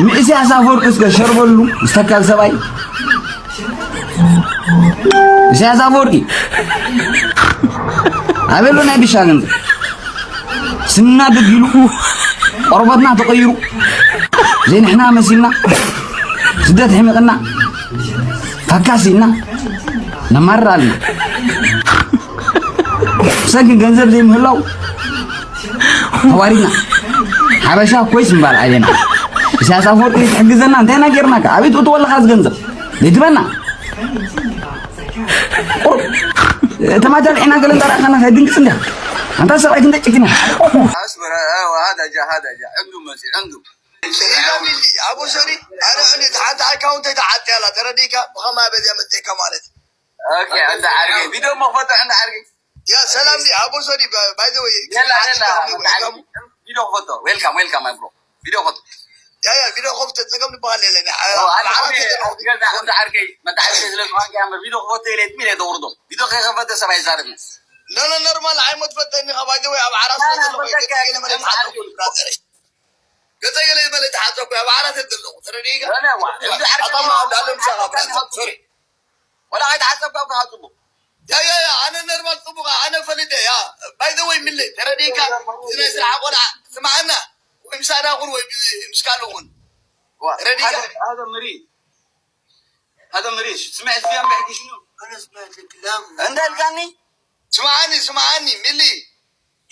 ንኢሳያስ ኣፈወርቂ እስከ ሸርበሉ ዝተካል ሰብኣይ ኢሳያስ ኣፈወርቂ ኣበሎ ናይ ብሻ ገንዘብ ስና ደጊሉ ቆርበትና ተቐይሩ ዘይንሕና መሲልና ስደት ሕሚቕና ታካሲ ኢልና ነማርር ኣለና። ብሰንኪ ገንዘብ ዘይምህላው ተዋሪድና ሓበሻ ኮይስ ምባል ዓበና። ኢሳያስ ኣፈወርቂ ዘይትሕግዘና እንታይ ኢና ጌርናካ? ኣበይ ትእትዎ ኣለኻ እዚ ገንዘብ ዘይትበና ቁሩብ ተማጃልዒና ገለ እንዳረኣኻና ከይድንግፅ እንዲኻ ኣንታ ሰብኣይ ክንደይ ጭክን ኢኻ። اصبر ايوه هذا جاء هذا جاء عنده مسي عنده ኢላ ሚሊ ኣቦ ሶሪ ኣነ ዕኒ ሓንቲ ኣካውንተይ ተዓፅያ ኣላ ተረዲእካ ብኸማይ በዚያ መፅእካ ማለት እዩ። اوكي عند عرقي فيديو مخفض عند عرقي ያ ሰላም ዲ ኣቦ ሶሪ ባይ ዘ ወይ يلا يلا عند عرقي فيديو خطه ويلكم ويلكم ماي برو فيديو خطه ያ ያ ቪድዮ ከፍተ ፀገም ዝበሃል የለን انا ኣብ قولي ዓራት ዘለኹ ገዛ عند عرقي ما تعرف ስለ ዝኾንከ እምበር ቪድዮ ክፈቶ ኢለ ትሚለ ተውርዶ ቪድዮ ከይከፈተ ሰብ ኣይዛረብን። ኖ ኖ ኖርማል ዓይሞ ትፈልጠኒ ኻ ባይ ዘ ወይ ኣብ ዓራት ስለ ዘለኹ እየ ገፀ ገለ መለ ተሓፀብኩ ብራዘር ገፀ ገለ መለ ተሓፀብኩ ኣብ ዓራት ዘለኹ ተረዲእካ لا وا عند عرقي ኣጣማ ዳሎ ምሳኻ ብራዘር ሶሪ። ولا ከይተሓፀብካ እኮ ፅቡቅ። ያ ያ ያ ኣነ ኖርማል ፅቡቅ ኣነ ፈሊጠ ያ ባይ ዘ ወይ ምለ ተረዲእካ እዚ ናይ ስራሕ ቆልዓ ስማዓና ወይ ምሳና ኹን ወይ ምስ ካልእ ኹን ተረዲእካ። هذا هذا مريض هذا مريض سمعت فيه عم بيحكي شنو انا سمعت الكلام. انت الكاني ስማዓኒ ስማዓኒ ሚሊ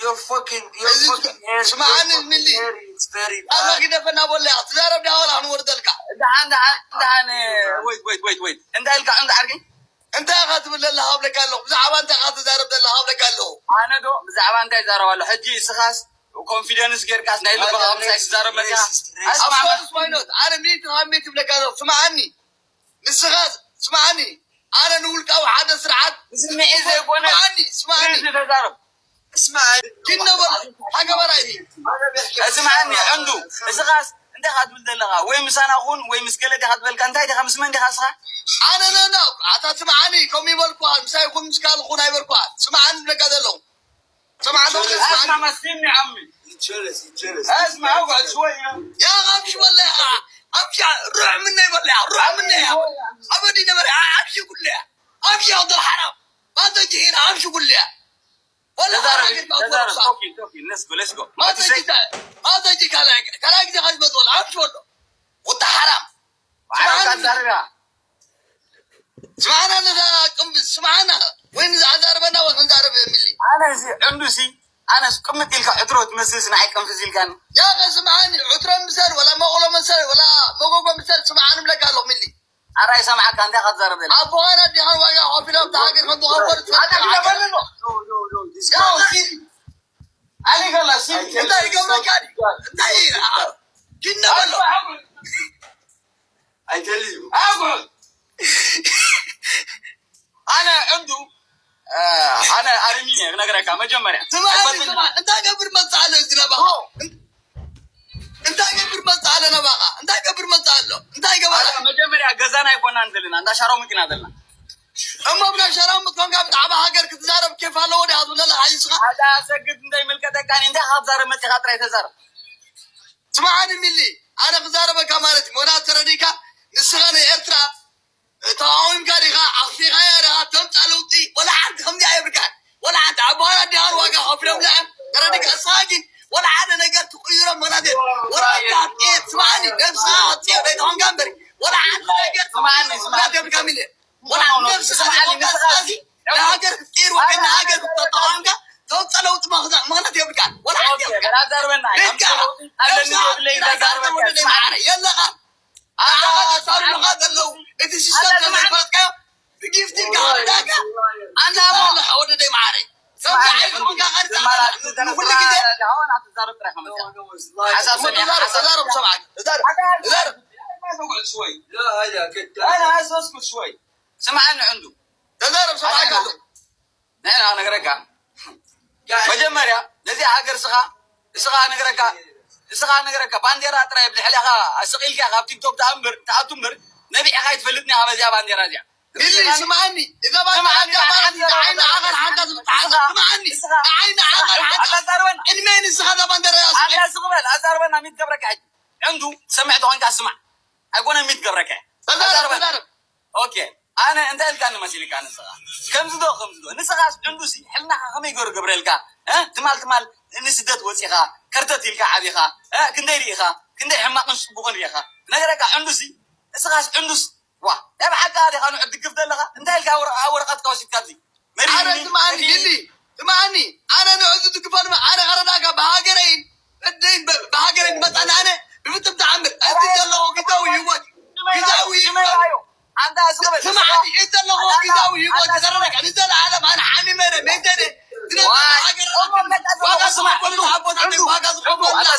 Your fucking your እዚ fucking hair your ስማዓኒ fucking ሚሊ hair is very ኣኻ bad. ግደፈና በለ ትዛረብ ዲኻ ወላ ክንወርደልካ? دحان دحان دحان ويت ويت ويت ويت انت الك عند عرقي እንታይ ኢኻ ትብል ዘለኻ ብለካ ኣለኹ ብዛዕባ እንታይ ኢኻ ትዛረብ ዘለኻ ብለካ ኣለኹ። ኣነ ዶ ብዛዕባ እንታይ ይዛረብ ኣሎ ሕጂ እስኻስ ኮንፊደንስ ጌርካስ ናይ ልብኻ هذا ምሳይ racist ትዛረብ መፂኻ racist racist. እስማዕ ኣፍኮርስ ዋይኖት ኣነ ሚእቲ ካብ ሚእቲ ብለካ ኣለኹ ስማዓኒ ንስኻ ስማዓኒ ኣነ ንውልቃዊ ሓደ ስርዓት ብስምዒት ዘይኮነ ስማዓኒ ስማዓኒ ፕሊዝ ተዛረብ። اسمع ኪነበሎ ሃገበራይ هذا بيحكي እስምዓኒ بصراحة ዕንዱ እስኻስ እንታይ ካ ትብል ዘለኻ ወይ ምሳና ኹን ወይ ምስ ገለ ዲኻ ትበልካ እንታይ ዲኻ ምስ መን ዲኻ እስኻ? ኣነ ነና ኣታ ስማዓኒ ከምኡ ይበልኩ ምሳይ ይኹን ምስ ካልእ ኹን ኣይበልኩ ስማዓኒ ብለካ ዘለኹ ስማዓኒ اسمع ስማዓኒ ما سمي عمي He jealous, he jealous. اسمع اقعد شوية. يا امشي ولا يا امشي روح مني ولا روح مني يا ابدي نمر امشي قول لي امشي يا ولد الحرام ما تجي هنا امشي قول لي ولا تزارب حرام ما تزارب تفرق اوكي اوكي ليتس جو ليتس جو ما وات تجي سي ما تجي كلاك كلاك دي خش ولا امشي ولا وانت حرام عارف سمعنا تزارب سمعنا سمعنا وين زاربنا وين زارب ملي ኣነ እዚ ዕንዱ ሲ ኣነስ ቅምጥ ኢልካ ዕትሮ ትመስል ስንዓይ ቅንፍዝ ኢልካኒ። يا اخي سمعاني عترة مثال ولا مغلو مثال ولا مغوغو مثال سمعاني لك قالوا ملي ኣራይ ሰምዓካ እንታይ ካ ትዛረብ ዘለ ኣቦኻን ኣዲኻን ዋጋ ከፊሎም ተሃገር ከም ዝኸፈሉ ኣታ ትፈልጥ ዓገብ ግደፈኒ ኣሎ No, no, no. This ያ guy is. ሲዲ ኣነ ከላ I ሲዲ tell እንታይ you ይገብረካ something, guy. እንታይ ኪነበሎ اسمع اقعد I tell you. اقعد ኣነ ዕንዱ ኣነ ኣርሚን እየ ክነግረካ መጀመርያ ስምዓኒ ኣይፈልጥን። ስምዓ እንታይ ገብር መፅእ ኣሎ እዚ ነባኻ እንታይ ገብር መፅእ ኣሎ ነባኻ እንታይ ገብር መፅእ ኣሎ እንታይ ገበራ? መጀመርያ ገዛና ኣይኮናን ዘለና እንዳ ሻሮሙጥ ኢና ዘለና። እሞ ብናይ ሸራሙጥ ኮንካ ብዛዕባ ሃገር ክትዛረብ ኬፍ ኣለዎ ዲኻ ትብል ዘለኻ ንስኻ? ኣዳ ሰግድ እንታይ ምልከተካኒ እንታይ ካ ትዛረብ መፂኻ ጥራይ ተዛረብ። ስምዓኒ ሚሊ ኣነ ክዛረበካ ማለት እዩ ምክንያቱ ተረዲእካ ንስኻ ንኤርትራ ተቃዊምካ ዲኻ ኣኽፊኻያ ዲኻ ተምፃ ለውጢ ወላ ሓንቲ ከምዚኣ የብልካን ወላ ሓንቲ ኣቦኻን ኣዲኻን ዋጋ ከፊሎም ዚኣ ተረዲእካ እስኻ ግን ወላ ሓደ ነገር ትቅይሮ ምክንያት የለን ወላ ክትጥየት ስምዓኒ ነብስኻ ክትጥየት ዘይትኾንካ እምበሪ ወላ ሓንቲ ነገር ስምዓኒ ትቅይሮ ስምዓኒ ምክንያት የብልካ ሚሊ ኖ ወላ ኖ ኖ ነብስኻ ስምዓኒ ዘይኮንካ ንስኻ እስኻ ንሃገር ክትቅይር ወይ ንሃገር ተቃዊምካ ተምፃ ለውጢ ምክንያት የብልካን ወላ ሓንቲ ኦኬ የብልካን። በላዛርበና ቤትካ ኣምፀ ለውጢ ኣለኒ ነብስኻ የብለይ ክትቅይር ኣይከኣልካን ተዛርበካ ወደደይ ስምዓኒ ማዕረ የለኻ ኣንታ ንዓኻ ስምዓኒ ዘሳርሑኻ ዘለው እቲ ኣንታ ሲስተም ስምዓኒ ከዘይፈለጥካዮ ብጊፍቲ ኢልካ والله ክርዳእካ والله ኣንተ ኣንታ እሞ ኣለኻ ወደደይ ማዕረ ከምዚ ስምዓኒ ዓይነት ዕንዱ ኮንካ ቀሪፅካ ዝማራ ንኩሉ ግዜ ሃዋን ኣትዛረብ ጥራይ No, ከመፅያ no, it's lying. ሓሳብ እሞ ሰሚዐ ተዛረብ ሓሳብ ተዛረብ ሰምዓክ ተዛረብ ተዛረብ። تقعد شوي لا هذا كذاب. انا عايز اسكت شوي ስምዓኒ ዕንዱ ተዛረብ ሰምዓክ ኣነ ኣለኹ። ንሕና ነገረካ قاعد መጀመርያ ነዚ ሃገር ስኻ እስኻ ነገረካ እስኻ ነገረካ ባንዴራ ጥራይ ብልሕልኻ ኣስቂልካ ካብ ቲክቶክ ተኣምር ተኣቱ እምበር ነቢዕኻ ይትፈልጥኒ ኢኻ በዚኣ ባንዴራ እዚኣ ሚሊ ስምዓኒ እዛ ባንዴራ ስምዓኒ እዚኣ ማለት ንዓን ንዓይ ንዓኻን ሓንታ ዝምትሓዛ ስምዓኒ እስኻ ንዓይ ንዓኻን ሓንታ ኣታዛርበና ዕድመይ ንስኻ እዛ ባንዴራ እያ ስቂል ኣንታ ስቕበል ኣዛርበና ሚት ገብረካ ሕጂ። ዕንዱ ትሰምዕ ተኮንካ ስማዕ ኣይኮነን mute ገብረካ ተዛረብ ተዛረብ። Okay ኣነ እንታይ ኢልካኒ መሲልካ ንስኻ ከምዚ ዶ ከምዚ ዶ ንስኻስ ዕንዱሲ ሕልናኻ ከመይ ገይሩ ገብረልካ እ ትማል ትማል ንስደት ወፂኻ ከርተት ኢልካ ዓቢኻ እ ክንደይ ርኢኻ ክንደይ ሕማቅን ፅቡቅን ርኢኻ ነገረካ ዕንዱሲ ንስኻስ ዕንዱስ ዋ ናይ ብሓቂ ዲኻ ንዑ ትድግፍ ዘለኻ እንታይ ኢልካ ወረቐትካ ወሲድካ ኣብዚ ኣነ መሪሕኒ ስምዓኒ ቢሊ ስምዓኒ ኣነ ንዑ ዝድግፎ ድማ ኣነ ከረዳእካ ብሃገረይን በደይን ብሃገረይን መፃኒ ኣነ ብፍፅም ተዓምር እቲ ዘለዎ ግዛዊ ህይወት ግዛዊ ህይወት ኣንታ ስቕበል ስምዓኒ እቲ ዘለዎ ግዛዊ ህይወት ተረዳእካ ንዘለዓለም ኣነ ሓሚመ ሜተነ ዝነብር ሃገር ዋጋ ዝኸፈሉ ኣቦታተይ ዋጋ ዝኸፈሉላ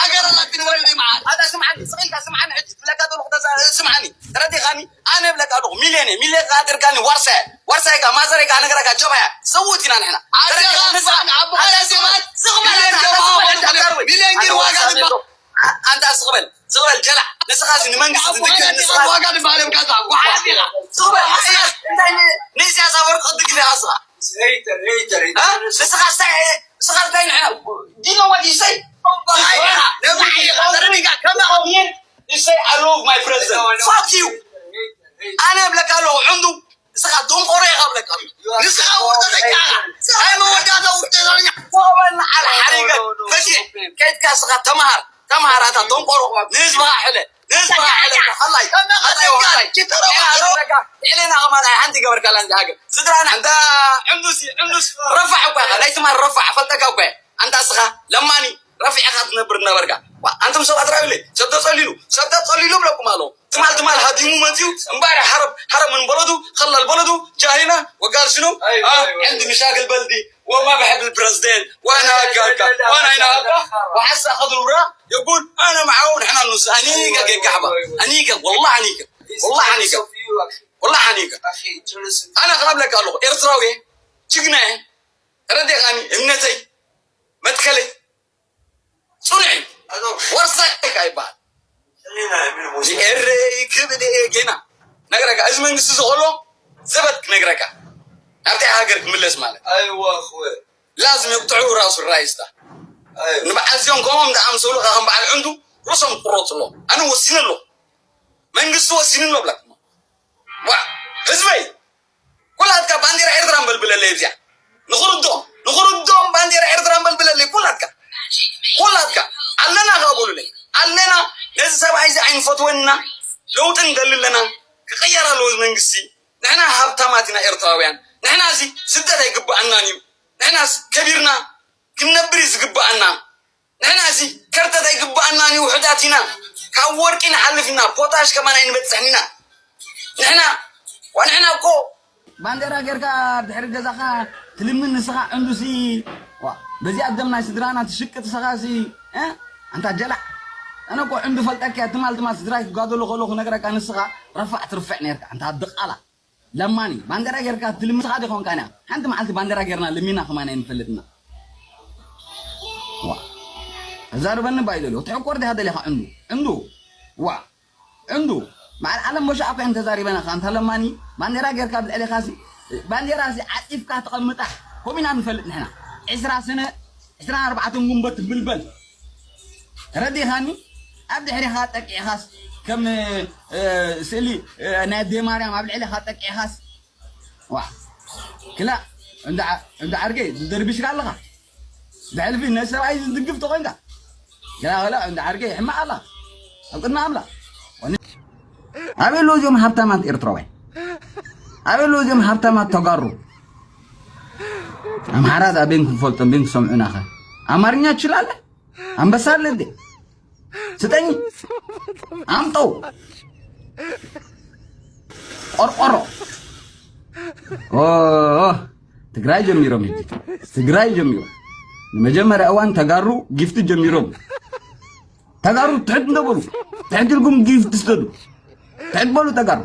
ሃገር ኣላትኒ ወለደይ መዓር ኣታ ስምዓኒ ስቂልካ ስምዓኒ ሕጂ ትብለካ ዘለኹ ስምዓኒ ተረዲኻኒ ኣነ ብለካ ኣለኹ ሚልዮን እየ ሚልዮን ከዓ ትርካኒ ዋርሳየ ዋርሳይ ካ ማዘረይ ካ ነገረካ ጀባያ ሰውት ኢና ንሕና ዓደኻ ስምዓኒ ኣቦኻ ስምዓን ሚልዮን ጀብሃ ኮኑ ሚልዮን ግን ዋጋ ዝበሃል ኣንታ ስቕበል ስቕበል ጀላዕ ንስኻ እዚ ንመንግስቲ ኣቦኻ ትድግፍ ንስኻ ዋጋ ዝበሃል እዮም ካዛ ጓሓፍ ኢኻ ስቕበል እንታይ ንኢሳያስ ኣፈወርቂ ክትድግፍ ኢኻ ስኻ Hater, hater. ንስኻ ንስኻ እንታይ ንሕና Do you know what you say? You say I love my president. Fuck you. ኣነ ብለካ ኣለኹ ዕንዱ ንስኻ ደንቆሮ ኢኻ ብለካ ኣለኹ ንስኻ ውርደተኛ ኢኻ ኣይ መወዳእታ ውርደተኛ ተቐበልና ዓል ሓሪገ ፈቲሕ ከይድካ ስኻ ተምሃር ተምሃር ኣታ ደንቆሮ ንህዝብኻ ሕለ ንህዝብኻ ሕለ ሓላይ ልዕልና ከማን ኣይ ሓንቲ ገበርካላ እንዚ ሃገር ስድራና እንታ ዕንዱስ ዕንዱስ ረፋዕ እኳ ኢኻ ናይ ትማር ረፋዕ ፈልጠካ እኳ እየ ኣንታ ስኻ ለማኒ ረፊዕኻ ትነብር ነበርካ ኣንቱም ሰባት ራዩለይ ሰብ ተፀሊሉ ሰብ ተፀሊሉ ብለኩም ኣለዉ ትማል ትማል ሃዲሙ መፅኡ እምባርያ حرب حرب من بلده خلى البلد جاهنا وقال شنو؟ أيوة، آه أيوة. عندي مشاكل بلدي وما بحب ال president وانا هكا هكا وانا هنا هكا وحس اخذ الوراق يقول انا معه ونحن النص انيكا أيوة، قحبه أيوة. انيكا والله انيكا والله انيكا والله انيكا اخي jealous ኣነ ክኣብለካ ኣለኹ ኤርትራዊ እየ ጅግና እየ ረዲኻኒ እምነተይ መትከለይ ፅኑዕ እዩ ወርሳይካ ይበሃል خلينا من موسى ንኤረይ ክብል እየ ጌና ነገረካ እዚ መንግስቲ ዝኸሎ ዘበት ክነግረካ ናብቲ ሃገር ክምለስ ማለት ايوه اخوي لازم يقطعوا راس الرئيس ده ايوه ንበዓል እዚኦም ከምኦም ዝኣምሰሉ ከም በዓል ዕንዱ ርእሶም ክቁረፁ ኣለዎም ኣነ ወሲነ ኣለኹ መንግስቲ ወሲኑ ኣሎ ብለክ ዋ ህዝበይ ኩላትካ ባንዴራ ኤርትራ ንበልብለለይ እዚኣ ንኽርድኦም ንኽርድኦም ባንዴራ ኤርትራ ንበልብለለይ ኩላትካ ኩላትካ ኣለና ካብሉለይ ኣለና ነዚ ሰብኣይ እዚ ኣይንፈትወና ለውጢ ንደሊ ኣለና ክቅየር ኣለዎ እዚ መንግስቲ ንሕና ሃብታማት ኢና ኤርትራውያን ንሕና እዚ ስደት ኣይግባኣናን እዩ ንሕናስ ከቢርና ክንነብር እዩ ዝግባኣና ንሕና እዚ ከርተት ኣይግባኣናን እዩ ውሕዳት ኢና ካብ ወርቂ ንሓልፍ ኢና ፖታሽ ከማን ኣይንበፅሕን ኢና ንሕና ንሕና እኮ ባንዴራ ጌርካ ድሕሪ ገዛኻ ትልምን ንስኻ ዕንዱሲ ዋ በዚኣ ደም ናይ ስድራና ትሽቅጥ ስኻ ሲ እ ኣንታ ጀላዕ ኣነ እኮ ዕንዱ ፈልጠካ እያ ትማል ትማል ስድራይ ክጋደሉ ከለኹ ነገረካ ንስኻ ረፋዕ ትርፍዕ ነርካ ኣንታ ድቃላ ለማኒ ባንዴራ ጌርካ ትልምን ስኻ ዲኾንካ ኒያ ሓንቲ መዓልቲ ባንዴራ ጌርና ለሚና ከማና ይንፈልጥና ዋ ተዛርበኒ ባይ ደልዮ ትሕቆር ዲኻ ደሊኻ ዕንዱ ዕንዱ ዋ ዕንዱ መዓል ዓለም በሻዕ እኳ ተዛሪበና ካ እንታ ለማኒ ባንዴራ ጌርካ ብልዕሊኻ ሲ ባንዴራ ሲ ዓፂፍካ ተቐምጣ ከምኡ ኢና ንፈልጥ ንሕና 20 ስነ 24 ጉንበት ትብልበል ረዲኻኒ ኣብ ድሕሪኻ ጠቂዕኻስ ከም ስእሊ ናይ ኣዴ ማርያም ኣብ ልዕሊኻ ጠቂዕኻስ ዋ ክላ እንዳ ዓርገይ ዝደርቢሽካ ኣለኻ ብሕልፊ ነዚ ሰብኣይ ዝድግፍ ተኮይንካ ክላ ክላ እንዳ ዓርገይ ሕማቅ ኣላ ኣብ ቅድሚ ኣምላኽ ኣበይ ኣለዉ እዚኦም ሃብታማት ኤርትራውያን ኣበይ ኣለዉ እዚኦም ሃብታማት ተጋሩ ኣምሓራ ቤን ክንፈልጦም ቤን ክሰምዑና ኸ ኣማርኛ ትችላለህ አንበሳ አለ እንዴ ስጠኝ አምጠው ቆርቆሮ ኦ ትግራይ ጀሚሮም ሕጂ ትግራይ ጀሚሮም ንመጀመርያ እዋን ተጋሩ gift ጀሚሮም ተጋሩ ትሕት እንደበሉ ትሕት ኢልኩም gift ስደዱ ትሕት በሉ ተጋሩ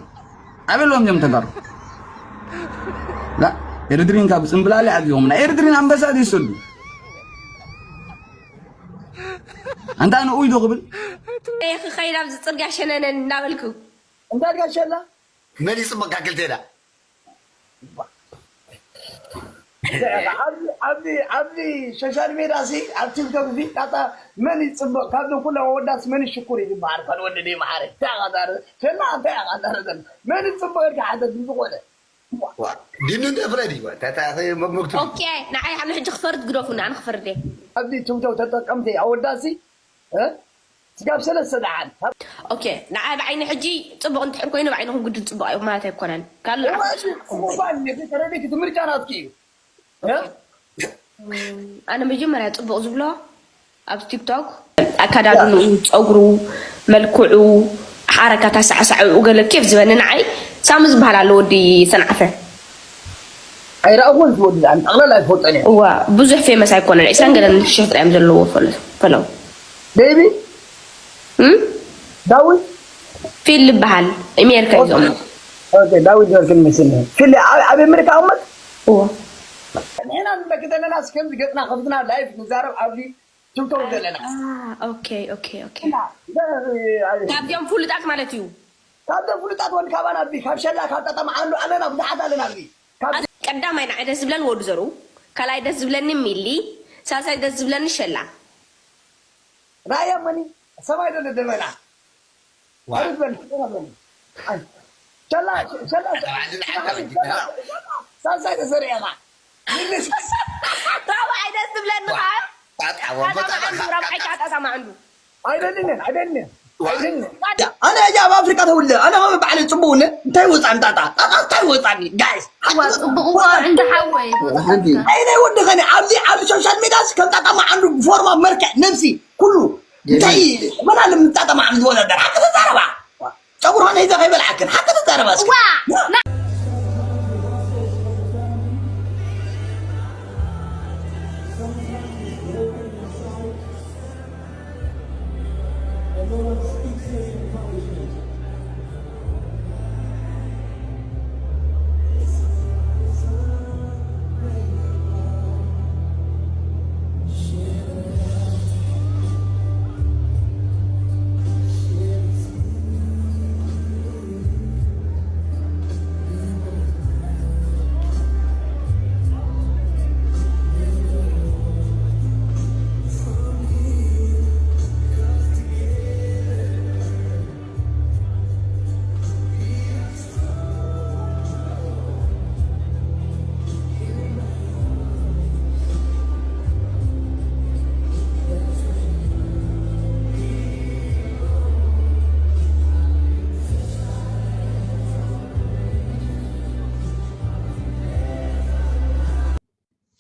ኣበይ ኣለዎም እዞም ተጋሩ ላ ኤርትሪን ካብ ፅምብላለ ዓብዮምና ኤርትሪን ኣንበሳ ዘይሰዱ ኣንታ ኣነ ኡይ ዶ ክብል ክኸይድ ኣብዚ ፅርግያ ሸነነን እናበልኩ እንታይ ድካ ሸላ መን ይፅመካ ክልቴና ኣብዚ ኣብዚ social media ሲ ኣብ ቲክቶክ ሲ ጣጣ መን ይፅብቅ ካብዞም ኩሎም ኣወዳት መን ሽኩር እዩ ዝበሃል ካል ወዲ ደይ መሓረ እንታይ ኢኻ ዛረ ሸላ እንታይ ኢኻ ዛረ ዘለ መን ይፅብቅ ኢልካ ሓተት ብዝኾነ ዲኑ እንተፍረዲ መግቱ okay ንዓይ ሓ ሕጂ ክፈርድ ግደፉኒ ኣነ ክፈርድ እየ። ኣብዚ ቲክቶክ ተጠቀምቲ ኣወዳት ሲ ስጋብ ሰለስተ ደሓን። okay ንዓይ ብዓይኒ ሕጂ ፅቡቅ እንድሕር ኮይኑ ብዓይንኩም ግድን ፅቡቅ እዩ ማለት ኣይኮነን ካልእ ፅቡቅ ተረዲእኪ እቲ ምርጫ ናትኪ እዩ። ኣነ መጀመርያ ፅቡቅ ዝብሎ ኣብ ቲክቶክ ኣከዳድንኡ ፀጉሩ መልክዑ ሓረካት ኣሰዓሳዕኡ ገለ ኬፍ ዝበኒ ንዓይ ሳሚ ዝበሃል ኣሎ ወዲ ሰንዓፈ። ኣይረኣኹን እቲ ወዲ ኣነ ጠቕላላ ኣይፈልጦን እየ። እዋ ብዙሕ famous ኣይኮነን 20 ገለን ሽሕ ጥራይ እዮም ዘለዎ follow። ቤቢ ዳዊት ፊል ዝበሃል ኣሜሪካ እዩ ዝቕመጥ። okay ዳዊት ዝበልክኒ መሲልኒ ፊል ኣብ ኣሜሪካ ቅመጥ። እዋ ንሕና ንብለኪ ዘለናስ ከምዚ ገጽና ከፊትና live ንዛረብ ኣብዚ ቲክቶክ ዘለና። okay okay okay ካብዚኦም ፍሉጣት ማለት እዩ። ካብዞም ፍሉጣት ወዲ ካባና ኣብዚ ካብ ሸላ ካብ ጣጣ መዓንዱ ኣለና ብዙሓት ኣለና ኣብዚ ካብ። ቀዳማይ ንዓይ ደስ ዝብለኒ ወዲ ዘርኡ፣ ካልኣይ ደስ ዝብለኒ ሚሊ፣ ሳልሳይ ደስ ዝብለኒ ሸላ። ራእያ መኒ ሰማይ ዶ ደመና ኣሩት በል ሸላ ሸላ ሳልሳይ ተሰሪዕኻ። ራብዓይ ደስ ዝብለኒ ከዓ ጣጣ መዓንዱ፣ ራብዓይ ከዓ ጣጣ መዓንዱ። ኣይደልን ኣይደልን ኣይደልን ኣነ ሕጂ ኣብ ኣፍሪቃ ተውልደ ኣነ ከመ ባዕለይ ፅቡቅ እነ እንታይ ወፃኒ ጣጣ ጣጣ እንታይ ወፃኒ guys ፅቡቅ እኮ እንዳ ሓወይ። ኣይናይ ወዲ ኸኒ ኣብዚ ኣብዚ social media ከም ጣጣ መዓንዱ ፎርማ መልክዕ ነብሲ ኩሉ እንታይ መን ኣለ ጣጣ መዓንዱ ዝወዳደር ሓቂ ተዛረባ ፀጉርኸን ሒዘ ከይበልዓክን ሓቂ ተዛረባ እስኪ።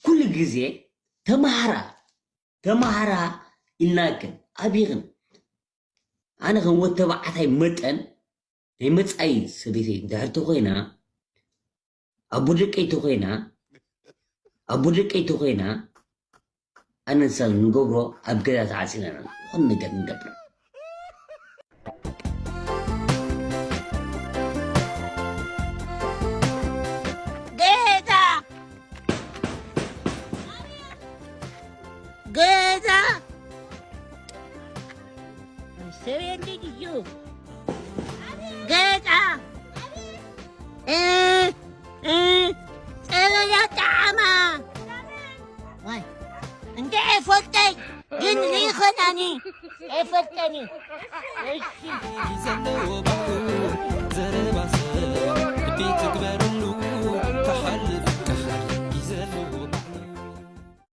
ኩሉ ግዜ ተማሃራ ተማሃራ ኢልናክን ኣቢኽን ኣነ ከም ወዲ ተባዕታይ መጠን ናይ መጻኢ ሰበይተይ እንድሕር ተኾይና ኣቦ ደቀይ ተኾይና ኣቦ ደቀይ ተኾይና ኣነ ንሳን ንገብሮ ኣብ ገዛ ተዓፂና ኢና ዝኾነ ነገር ንገብር። ገዛ ገዛ ሰበይቲ ድዩ ገዛ እ እ ፀበላ ጣዕማ ዋይ እንደ ኣይፈልጠይ ግን ርኢኸናኒ ኣይፈልጠኒ እሺ።